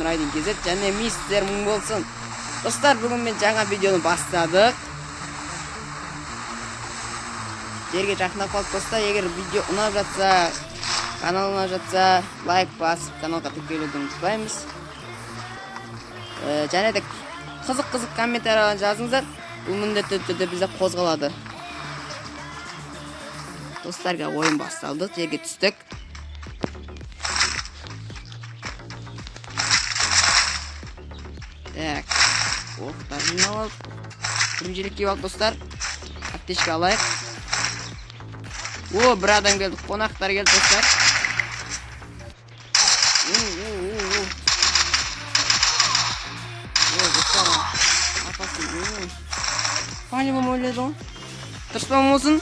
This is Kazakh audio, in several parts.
Нұрайдин KZ және мистер Мың болсын. Достар, бүгін мен жаңа видеоны бастадық. Жерге жақындап қалдық, достар. Егер видео ұнап жатса, канал ұнап жатса, лайк басып, каналға тіркелуді ұмытпаймыз. Және де қызық-қызық комментариялар жазыңыздар. Бұл міндетті түрде бізді қозғалады. Достарға ойын басталды, жерге түстік. Так, оқтар жинап алдық. Бірінші киіп алдық, достар. Аптечка алайық. О, бір адам келді, қонақтар келді, достар. У, у, у, у. О, достар, апасы, у. По-любому ойлайды ғой. Дұрыс па, болсын?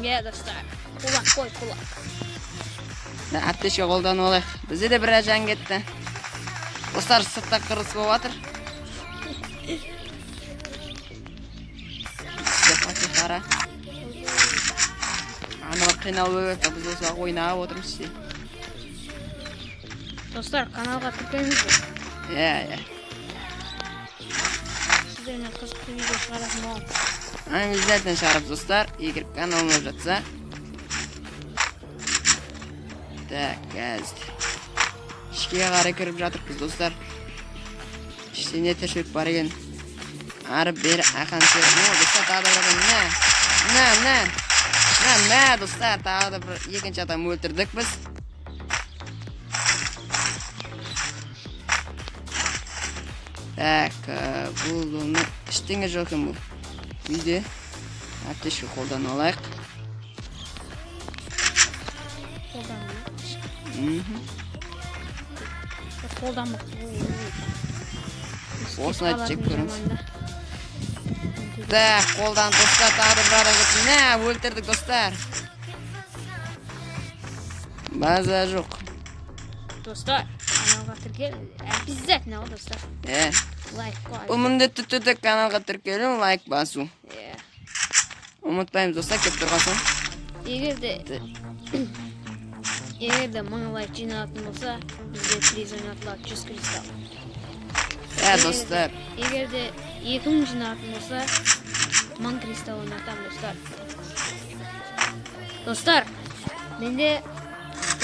Иә, достар. Кулак қой, кулак. Да, аптечка қолданып алайық. Бізде де біраз жан кетті. Достар, сыртта қырылыс болып жатыр. Бізде патихара. Аналар қиналып өтті, біз осылай ойнап отырмыз ше. Достар, каналға тіркеліңіздер. Иә, иә. Сіздермен қызықты видео шығаратын боламыз. Обязательно шығарып, достар, егер канал ұнап жатса. Так, қазір. Ішке қарай кіріп жатырмыз, достар. Іште не тіршілік бар екен? Ары бері ақан сері. О, достар, тағы да бір адам. Мә, мә, мә. Мә, мә, достар, тағы да бір екінші адам өлтірдік біз. Так, бұл домның ештеңе жоқ екен бұл. Үйде аптечка қолдана алайық. Қолданма. Мхм. Қолданба. Осыны айтып жек көреміз. Так, қолдан, достар, тағы да бір адам кетті. Мә, өлтірдік, достар. База жоқ. Достар, каналға тіркел. Обязательно, ғой, достар. Е, Лайк қой. бұл міндетті түрде каналға тіркелу, лайк басу. Иә. Ұмытпаймыз, достар, келіп тұрған соң. Егер де егер де 1000 лайк жиналатын болса, бізде приз ойнатылады 100 кристалл. Иә, достар. Егер де 2000 жиналатын болса, 1000 кристалл ойнатамын, достар. Достар, менде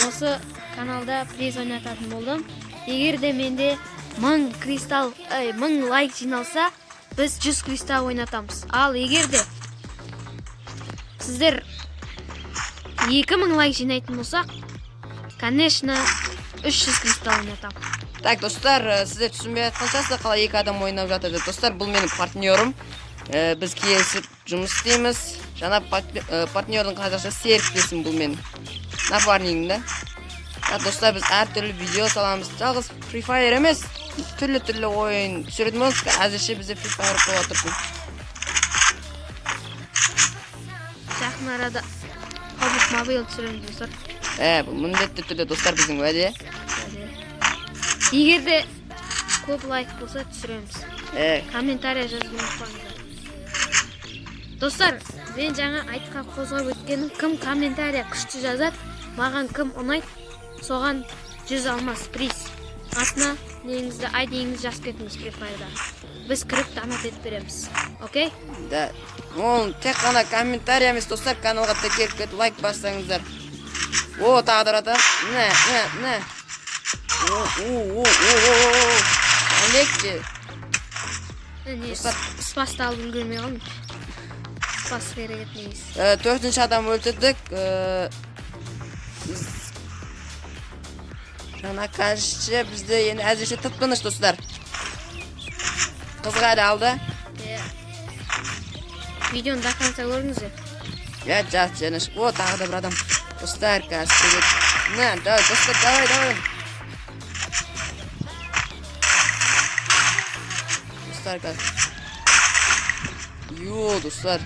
осы каналда приз ойнататын болдым. Егер де менде 1000 кристалл, ай, 1000 лайк жиналса, біз 100 кристалл ойнатамыз. Ал егер де сіздер 2000 лайк жинайтын болсақ, конечно, 300 кристалл ойнатамын. Так, достар, сіздер түсінбей жатқан шығарсыздар, қалай екі адам ойнап жатыр деп. Достар, бұл менің партнерім. Біз келісіп жұмыс істейміз. Жаңа партнердің қазақша серіктесім бұл менің. Напарнигім да. Так, достар, біз әртүрлі видео саламыз. Жалғыз Free Fire емес, түрлі-түрлі ойын түсіретін боламыз. Әзірше бізде Free Fire бола тұрсын. Жақын арада PUBG Mobile түсіреміз, достар. Бұл міндетті түрде, достар, біздің уәде. Егер де көп лайк болса, түсіреміз. Комментарий жазуды ұмытпаңыздар. Достар, мен жаңа айтқан қозғап өткенім, кім комментарий күшті жазады, маған кім ұнайды, соған 100 алмас приз. Астына неңізді, айдиіңізді жазып кетіңіз Free Fire'да. Біз кіріп донат етіп береміз. Окей? Да. Ол тек қана комментарий емес, достар, каналға тіркеліп кетіп лайк бассаңыздар. О, тағы да бір адам. Мә, мә, мә. О, о, о, о, о, о. Легче. Не, Достар. Спасты алып үлгермей қалдым. Спас керек еді негізі. Төртінші адам өлтірдік. Біз жаңа қазірше бізде енді әзірше тып-тыныш, достар. Қызық әлі алды. Иә. Видеоны до конца көріңіздер. Иә, жас және о, тағы да бір адам. Достар, қазір келеді. На, давай, достар, давай, давай. Достар, қазір. Йо, достар.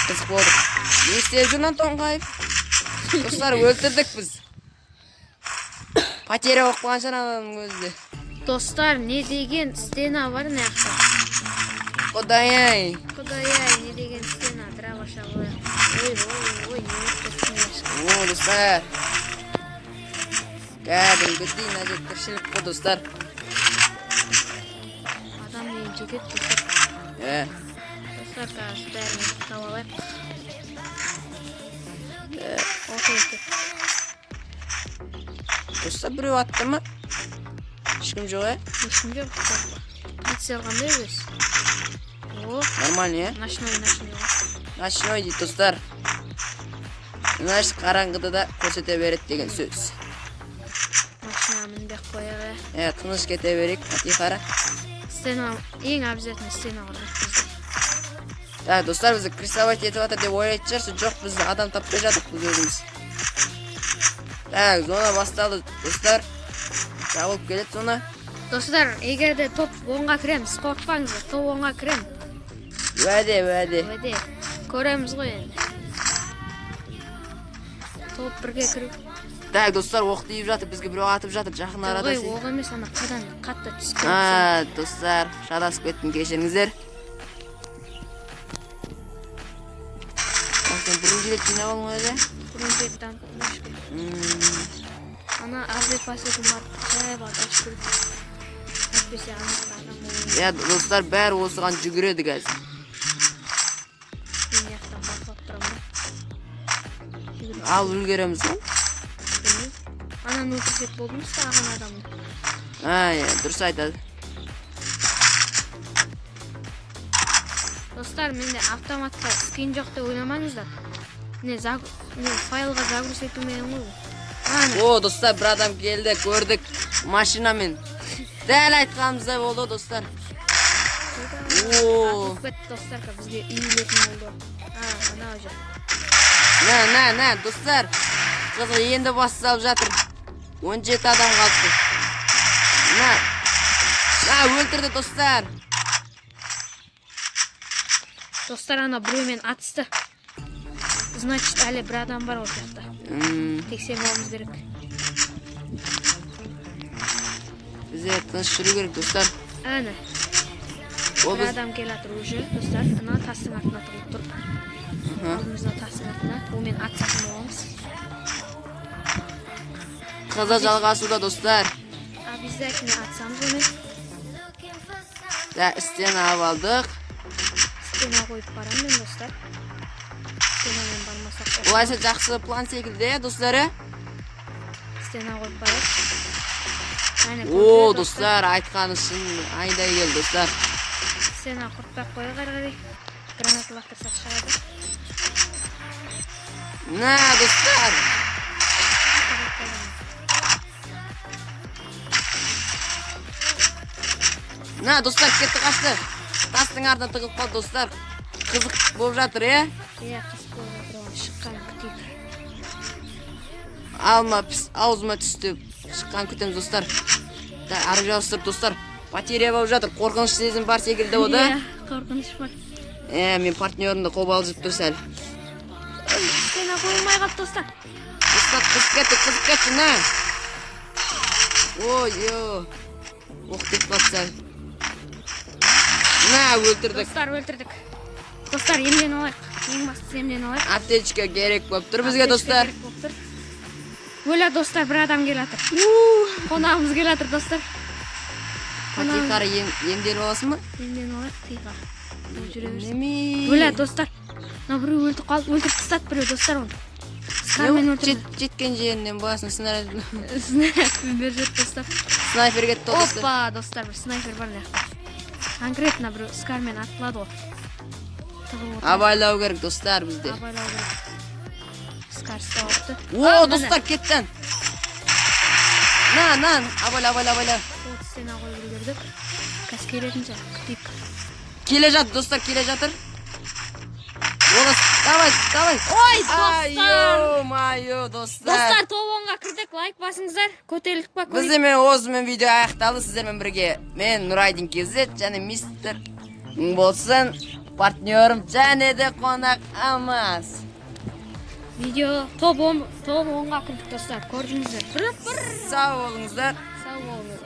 Қызық болды. Не істеп жүр мына Тоңғаев? Достар, өлтірдік біз. Потеря болып қалған шығар ананың өзі де. Достар, не деген стена бар мына жақта. Құдай-ай. Құдай-ай, не деген стена, дробаша қояйық. Ой, ой, ой, не болып кетті мына жақта. О, достар. Кәдімгідей мына жерде тіршілік қой, достар. Жетеді, достар. Е. Достар, қазір бәрін ұйықтап алайық. Окей, кеттік. Достар, біреу атты ма? Ешкім жоқ, е? Ешкім жоқ, қорықпа. Прицел қандай өзі? О. Нормально, е? Ночной, ночной ғой. Ночной дейді, достар. Значит, қараңғыда да көрсете береді деген сөз. Машина мінбей ақ қояйық, иә. Е, тыныш кете берейік, тихо. Стена ең обязательно, стена құрайық бізде. Так, достар, бізді прессовать етіп жатыр деп ойлайтын шығарсыз. Жоқ, біз адам таппай жатырмық біз өзіміз. Так, зона басталды, достар. Жабылып келеді зона. Достар, егер де топ 10-ға кіреміз, қорықпаңыздар, топ 10-ға кірем. Уәде, уәде. Уәде. Көреміз ғой енді. Топ 1-ге кіріп. Так, достар, оқ тиіп жатыр, бізге біреу атып жатыр жақын арада. Ой, оқ емес, ана қадан қатты түскен. А, достар, шатасып кеттім, кешіріңіздер. Так, сен бронежилет жинап алдың ғой әлі? Бронежилеттен мышка. Ана авиапасетін барып, жай барып ашып көріп. Әйтпесе ана жақта адам болуы. Иә, достар, бәрі осыған жүгіреді қазір. Мен жақтан бақылап тұрамын да. Жүгіріп. Алып үлгереміз ғой. Білмеймін. Ананы өлтірсек болды ма, аған адамды? А, иә, дұрыс айтады. Достар, менде автоматқа скин жоқ деп ойламаңыздар. Не, не файлға загруз етілмеген ғой бұл. Ана. О, достар, бір адам келді, көрдік. Машинамен. Дәл айтқанымыздай болды, достар. О. Атылып кетті, достар, бізге үйілетін болды. А, мынау жер. На, на, на, достар. Қызық енді басталып жатыр. 17 адам қалыпты. На. На, өлтірді, достар. Достар, ана біреумен атысты. Значит, әлі бір адам бар ол жақта. Тексеріп алуымыз керек. Бізде тыныш жүру керек, достар. Әне. Ол бір біз адам келе жатыр уже, достар. Ана тастың артына тығылып тұр. Алдымызда тастың артына. Онымен атысатын боламыз. Қызық жалғасуда, достар. Обязательно атысамыз онымен. Да, істен алып алдық. Стена қойып барамын мен, достар. Стенамен бармасақ. Бұлайша жақсы план секілді, иә, достар, ә? Стена қойып барайық. Әне, О, көрдіңдер. Достар, айтқаны шын айдай келді, достар. Стена құртпай ақ қояйық ары қарай. Граната лақтырсақ шығады. На, достар. Қойып қойған. На, достар, кетті, қашты. Тастың артына тығылып қалды, достар. Қызық болып жатыр, иә? Иә, қызық болып жатыр, оған шыққанын күтейік. Алма піс, аузыма түсті. Шыққан күтеміз, достар. Да, ары жауыстырып, достар. Потеря болып жатыр. Қорқыныш сезім бар секілді о, да? Иә, қорқыныш бар. Е, мен партнерімді қобалжып тұр сәл. Стена қойылмай қалды, достар. Достар, қызып кетті, қызып кетті, на. Ой, ё. Оқ тиіп қалды сәл. На, өлтірдік. Достар, өлтірдік. Достар, емденіп алайық. Ең бастысы, емденіп алайық. Аптечка керек болып тұр бізге, Аптечка достар. керек болып тұр. Өлә, достар, бір адам келе жатыр. Қонағымыз келе жатыр, достар. Патихара, емделіп аласың ба? Емденіп алайық, тиға. Ол жүре берсін. Неме? Өлә, достар. Мына біреу өлтіріп қалды, өлтіріп тастады біреу, достар, оны. Скармен өлтірді. Жеткен жерінен басын снаряд. Снайпермен беріп жіберді, достар. Снайпер кетті ғой, достар. Опа, достар, бір снайпер бар мына жақта. Конкретно біреу скармен атылады ғой. Тығылып отыр. Абайлау керек, достар, бізде. Абайлау керек. Скар ұстап алыпты. О, А, міне. достар, кетті. На, на, абайла, абайла, абайла. Вот, стена қойып үлгердік. Қазір келетін шығар, күтейік. Келе жатыр, достар, келе жатыр. Оны, давай, давай. Ой, достар! Ё-моё, достар. Достар, топ 10-ға кірдік, лайк басыңыздар. Көтерілдік па, көрейік. Бізде осымен видео аяқталды. Сіздермен бірге мен, Нұрайдин KZ, және мистер болсын партнерім және де қонақ Алмас. Видео топ 10, топ 10-ға кірдік, достар. Көрдіңіздер. Бір бір. Сау болыңыздар. Сау болыңыздар.